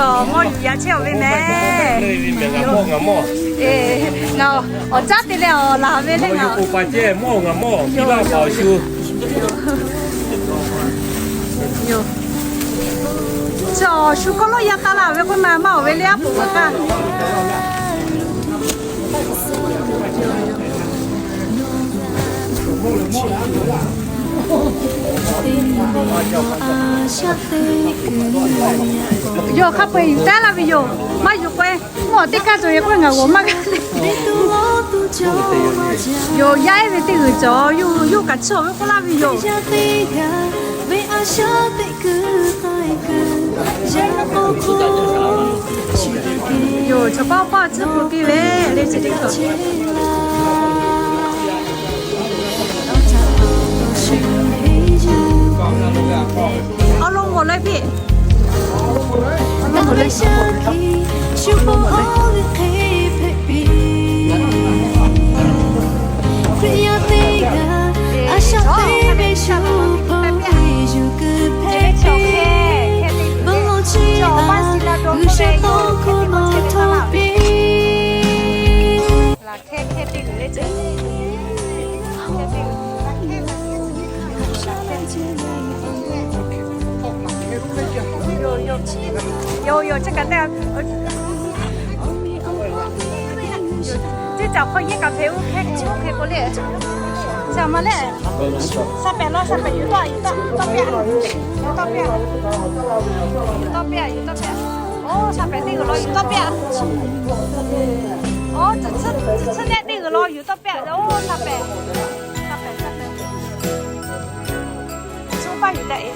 Mawˇ yuˬ yaꞈ chehˇ-oˬ ve mehˍ. Ngaˬ mawˇ, ngaˬ mawˇ. Ngaˬ awˬ caˉ te leh awˬ laˬ ve le ngaˬ. Oˇ pa ceh mawˇ ngaˬ mawˇ. Yoˬ. Chi awˬ shu hkawˇ lonˉ yaˇ taˇ laˇ ve k'oˆ na maˇ awˬ ve le aˉ poꞈ kaꞈ. Yoˬ, hk'a peu-eˬ yuˬ taˉ laˇ ve yoˬ. Maˇ yuˬ k'o-e, mawˇ teˇ kaˇ cawˬ ve k'oˆ ngaˬ g'awˬ maˇ g'a le. Yoˬ, yaˇ ehˉ ve teˇ g'uiˬ cawˬ, yawˇ kaꞈ chiˇ awˬ ve k'oˆ laˇ ve yoˬ. Yoˬ, chaw paˆ paˆ tcuhˉ kuˬ piˇ ve le chi teˇ hkawꞈ. Awˬ lawn g'awˬ leh piˇ. Yoˬ, yoˬ, chi kaꞈ teˇ, teˇ caˬ hk'aw yehˇ kaꞈ hpehꞈ-o, hk'e hk'e k'o le. Chi ma le. Sha pehˍ law, sha pehˍ yuˬ tawˆ, yuˬ tawˆ, yuˬ tawˆ piˇ-a, yuˬ tawˆ piˇ-a, yuˬ tawˆ piˇ-a. Oˇ sha pehˍ teˇ g'uiˬ law yuˬ tawˆ piˇ-a. Oˇ tcuhˉ, tcuhˉ nehˆ teˇ g'uiˬ law yuˬ tawˆ piˇ-a. Oˇ sha pehˍ, sha pehˍ, sha pehˍ. Shu paˇ yuˬ daꞈ-e.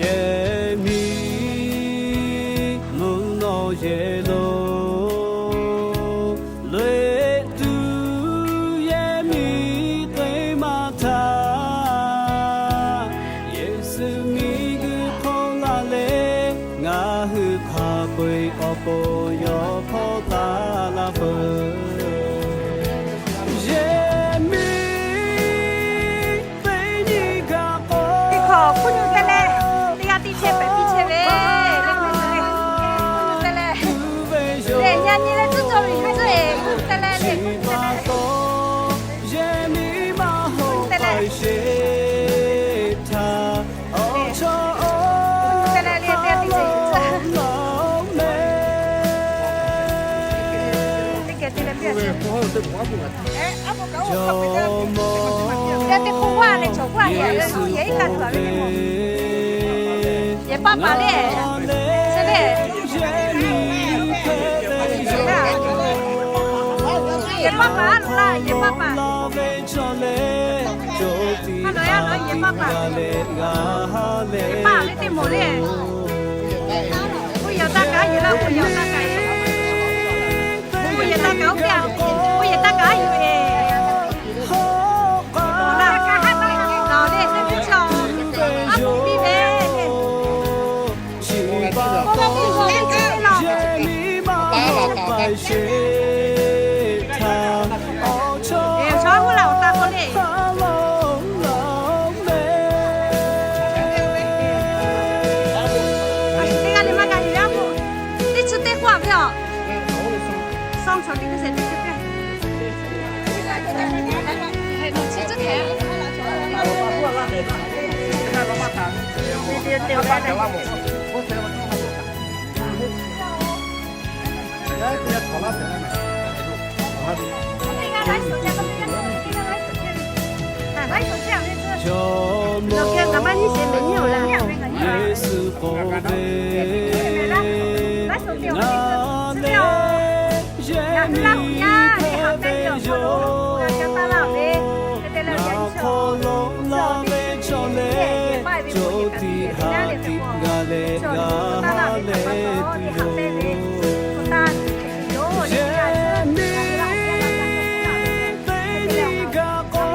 Yehˬ miˬ mvuhˇ naw yehˬ lo, loꞈ-e tuˬ yehˬ miˬ teˇ maˇ htaˇ, Yeˍsuˆ miˬ guiˬ hk'oˆ laˇ leh ngaˬ hui hk'a peu-eˬ awˬ pon yawˇ hpawˇ taˍ laˇ peuˬ. Yehˬ miˬ teˇ nyi gaˬ k'o, teˇ hkawꞈ hkuˇ nyi te leh, teˇ g'aˇ tiˇ chehˇ pehꞈ tiˇ chehˇ ve, te leh, lehˬ nyi nyi leh tcuhˉ cawˬ ve yuˬ tcuhˉ-e, te leh lehˬ hkuˇ nyi te leh, yehˬ miˬ maˇ hawˉ te leh, htaˇ, awˬ chaw hkuˇ nyi te leh lehˬ teˇ g'aˇ tiˇ chehˇ yuˬ tcuhˉ, teˇ geh te leh piˇ-a. Yaˇ teˇ hk'oˆ g'aˇ leh cawˬ g'aˇ yehˬ leh lo yehˬ iˉ kaˆ tuˬ-a ve, yehˬ paˆ paˍ le, chi le, yehˬ paˆ paˍ a lo laˇ, yehˬ paˆ paˍ. A lo yaˇ lo yehˬ paˆ paˍ, yehˬ paˆ ve teˇ moˍ le. Oˇ yehˬ taˇ kaꞈ yehˬ laˇ, oˇ yehˬ taˇ kaꞈ, oˇ yehˬ taˇ kaꞈ oˇ piˇ-a, oˇ yehˬ taˇ kaꞈ a yuˬ-e. Awˬ laˇ kaꞈ haˉ taˇ kaꞈ le, teˇ chi awˬ a puˍ piˇ ve le. K'oˆ laˇ piˇ k'o ve teˇ law. Awˬ chaw huˉ laˇ awˬ taˇ k'oˆ le. A shu teˇ g'aˇ le maˇ g'a yuˬ yaˇ k'o, teˇ chi teˇ k'oˆ-a ve aˬ. Sawˇ chaw teˇ g'aˇ sehˍ teˇ chi teˇ Yeˍsuˆ k'oˆ ve, ngaˬ lehˬ yehˬ miˬ hpehꞈ ve yoˬ. Ngaˬ hk'aw lo laˇ ve chaw lehˬ, co tiꞈ ha tiꞈ g'a leh g'a leh tuˬ yoˬ. Yehˬ miˬ teˇ nyi gaˬ k'o,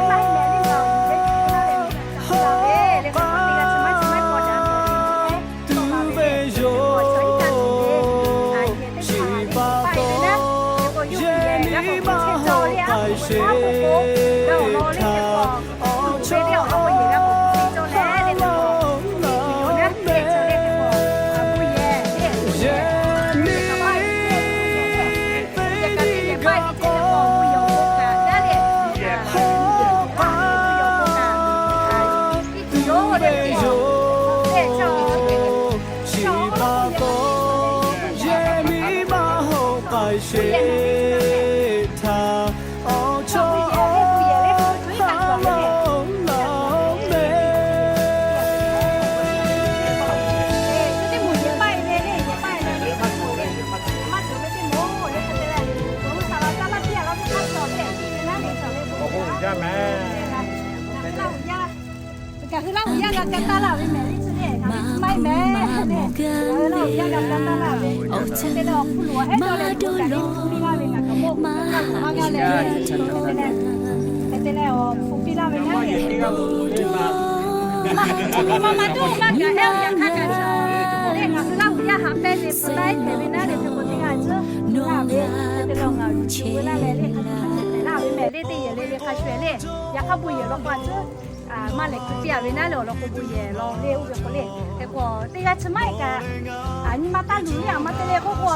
Chi pa taw yehˬ miˇ maˇ hoꞈ k'ai sheˍ htaˇ, awˬ chawˇ awˬ hk'aˇ lonˉ laˬ mehˍ. Awˬ bon uiˍ jaˇ mehˍ. Ngaˬ hui Laˇ huˍ yaˇ g'a ga taˇ laˇ ve mehˍ le, chi le ngaˬ hui maˇ heˆ mehˍ le. Ngaˬ hui Laˇ huˍ yaˇ g'a ga taˇ laˇ ve, te leh awˬ hpu loꞈ hehˉ dawˇ leh ngaˬ hui kaꞈ le hpu piˇ laˇ ve, ngaˬ kaꞈ mawˇ g'uˇ hk'aˇ maˇ g'a leh, te leh, hk'e te leh awˬ hpu piˇ laˇ ve naˉ le. Maˇ maˇ dawˇ maˇ gaˬ ehˉ yaꞈ hk'aˇ kaꞈ chaw le, ngaˬ hui Laˇ huˍ yaˇ haꞈ pehnˇ ve hpu taˇ ehˉ hpehꞈ ve naˉ le, hk'e k'o teˇ g'aˇ tcuhˉ g'a ve, hk'e te leh ngaˬ hui chi ve laˇ leh le, hk'a shuˍ hpehꞈ laˇ ve mehˍ le, teˇ yehˬ le le hk'a shuˍ le, yaꞈ hk'aˇ bon yehˬ law k'o a tcuhˉ maˇ lehˬ hpu piˇ a ve naˉ le, awˬ lawn k'o bon yehˬ law le oˇ ve k'o le, hk'e k'o teˇ g'aˇ chi maˇ heˆ kaꞈ, nyi ma taˇ luˬ le, a ma te le k'oˆ k'o,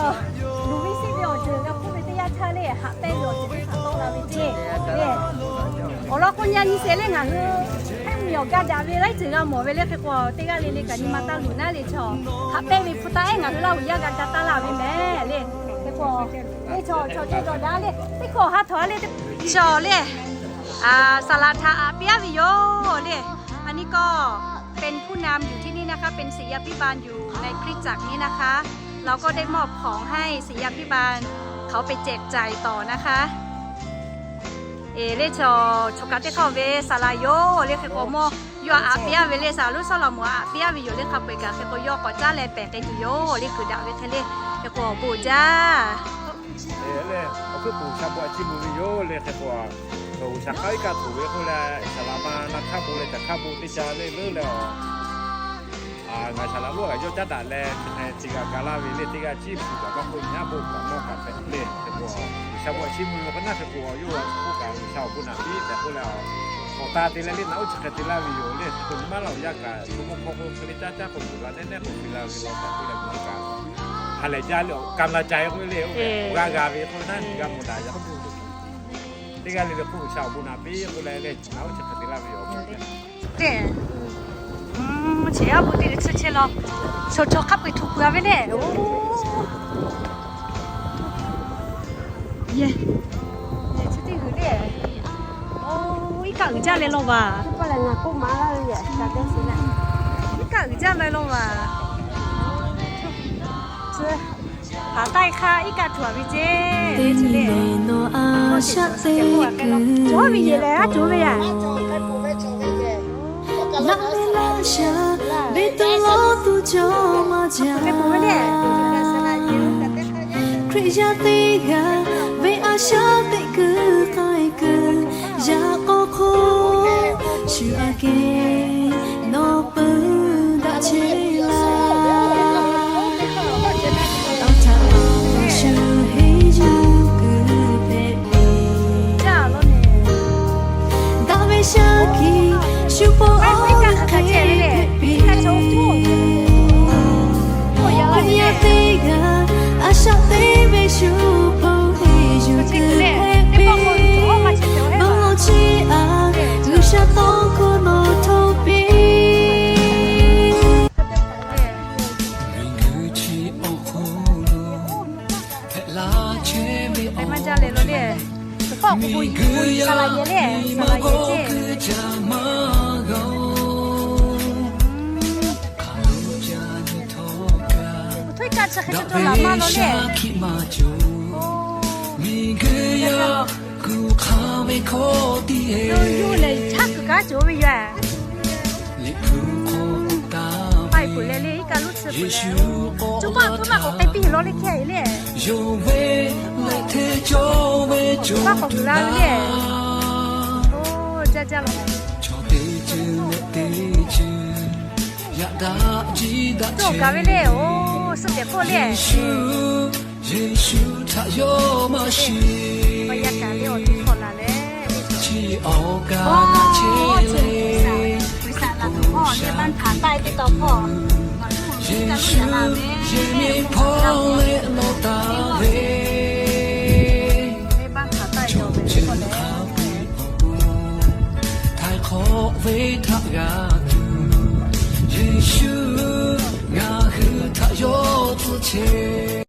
luˬ ve seˆ ve awˬ ceuˬ g'a hpuˇ ve teˇ yanˇ htaˇ le, haꞈ pehnˇ ve awˬ ceuˬ teˇ hpaˍ tawˆ la ve ceˇ le. Awˬ lawn k'o nyi a nyi shehˍ le ngaˬ hui, hk'e miˬ awˬ ga daꞈ ve laiˉ ceuˬ g'a mawˬ ve le, hk'e k'o teˇ g'aˇ le le kaꞈ nyi ma taˇ luˬ naˉ le, chaw haꞈ pehnˇ ve hpu taˇ ehˉ ngaˬ hui Laˇ huˍ yaˇ g'a ga taˇ laˇ ve mehˍ le. Hk'e k'o le chaw chaw ceh dawˬ daꞈ le, teˇ hkawˇ ha htawꞈ a le, chaw le, saˍ laꞈ htaꞈ aꞈ piˇ aˉ ve yoˬ le. อันนี้ก็ เป็นผู้นำอยู่ที่นี่นะคะ เป็นศิษยาภิบาลอยู่ในคริสตจักรนี้นะคะ เราก็ได้มอบของให้ศิษยาภิบาลเขาไปแจกจ่ายต่อนะคะ Eˬ le chaw, chaw kaꞈ teˇ hk'aˇ ve saˍ laꞈ yoˬ le, hk'e k'o mawˇ yawˇ aꞈ piˇ aˉ ve le, saˍ laꞈ lonˉ Sawˉlaꞈmonˍ aꞈ piˇ aˉ ve yoˬ le, hk'a peu-eˬ kaꞈ hk'e k'o yawˇ k'awꞈ caˉ leh pehˬ k'ai tuˬ yoˬ le, kuiˬ daꞈ ve hk'e le, hk'e k'o awˬ bon jaˇ. Eˬ le, awˬ hkuiˉ puiˍ G'uiˬsha bon aꞈ chiˇ mvuh ve yoˬ le, hk'e k'o G'uiˬsha hk'aˉ iˉ kaˆ tuˬ ve k'oˆ leh, saˍ laꞈ ma na hk'aˇ bon leh caˬ hk'aˇ bon teˇ ca le leuˉ leh a ngaˬ saˍ laꞈ lonˉ kaꞈ yawˇ caˉ daꞈ leh, chi hk'e te g'a ga laˇ ve le, teˇ g'aˇ ciˉ puˬ kaꞈ maˇ k'oˆ, nyi aˉ bon kaꞈ mawˇ kaꞈ hpehꞈ le, hk'e k'o G'uiˬsha bon aꞈ chiˇ mvuh ve k'o naˉ hk'e k'o yawˇ a k'oˆ kaꞈ G'uiˬsha awˬ bon naꞈ piˇ tehꞈ k'oˆ leh, awˬ ta te leh le naꞈ oˉ chi hk'e te laˇ ve yoˬ le, hk'e k'o nyi ma Laˇ huˍ yaˇ kaꞈ shu mawˇ hk'aw k'o hk'e le caˉ caˉ k'o tuˬ la nehˉ nehˉ k'o te la ve law tehꞈ k'oˆ leh, G'uiˬsha kaꞈ ha lehˬ jaˇ le, awˬ ka la ca e k'oˆ le, awˬ g'aˇ g'a ve k'oˆ naˉ g'a mawˬ daꞈ yaꞈ k'oˆ teˇ g'aˇ le le k'oˆ G'uiˬsha awˬ bon naꞈ piˇ k'oˆ leh le, naꞈ oˉ chi hk'e te laˇ ve yoˬ. Teˇ, chi aˉ pu te le tsuhˇ chehˇ law, chaw chaw hk'a peu-eˬ htu pui a ve le. Oˬ, yehˬ, yehˬ chi teˇ g'uiˬ le. Oˬ, iˉ kaˆ uiˍ jaˇ leh law vaˬ. Iˉ kaˆ uiˍ jaˇ leh law vaˬ. Haˍ taˆ e hk'aˇ iˉ kaˆ htu a ve ceˇ. Cawˬ ve yehˬ lehˬ, a cawˬ ve yaꞈ. Laˇ ve laˇ shaˍ ve teˇ lawˇ tuˬ cawˬ maˇ jaˇ. Hkriꞈ yaˇ teˇ g'aˇ ve a shaꞈ teꞈ kuiˬ k'ai kuiˬ yaꞈ k'aw hk'oˆ shu aꞈ kehˬ nawˬ peuˬ daꞈ chehˇ laˇ. Awˬ htaꞈ awˬ shu henˇ yuˬ kuiˬ hpehꞈ ve, daꞈ ve shaˉ hkiˬ shu pon awˬ hk'e hpehꞈ ve, Hkriꞈ yaˇ teˇ g'aˇ a shaꞈ teꞈ ve shu pon henˇ yuˬ kuiˬ hpehꞈ ve, nawˬ chi aꞈ G'uiˬsha tawˇ hkawˇ nawˬ htoꞈ piˇ. Miˬguiˬ chi awˬ hk'oˆ lo hpehꞈ la chehˇ ve awˬ, miˬguiˬ yaˇ nyi ma g'awˇ hkui ca maˇ g'awˇ. Hk'aˬ lo ca nyi htawˇ kaꞈ daꞈ ve shaˉ hkiˆ maˇ cawˬ. Miˬguiˬ yaˇ kuˬ hk'aˇ ve hkawˇ tiˉ e, Liꞈ hpu hk'aw taˍ ve Yeˍsuˆ k'awꞈ taˍ, yonˍ ve leh hteˇ cawˇ ve cawˬ tuˬ la, chaw teˇ ceuˬ leh teˇ ceuˬ yaꞈ daꞈ jiˇ daꞈ cawˬ kaꞈ ve le. Oˬ, suhˆ tehꞈ k'oˆ le, Yeˍsuˆ, Yeˍsuˆ htaꞈ yawˇ maˇ shiˍ. Awˬ yaˇ kaꞈ le awˬ ti hk'awꞈ laˬ leh, chi awˬ kaꞈ daꞈ chehˇ le. Yeˍsuˆ, Yeˍsuˆ hpawˇ leh lawˬ taˍ ve, cawˬ ceuˬ hk'a peu-eˬ awˬ pon htaiˍ hk'awꞈ ve htaꞈ g'a tuˬ Yeˍsuˆ ngaˬ hui htaꞈ yawˇ tcuh chehˇ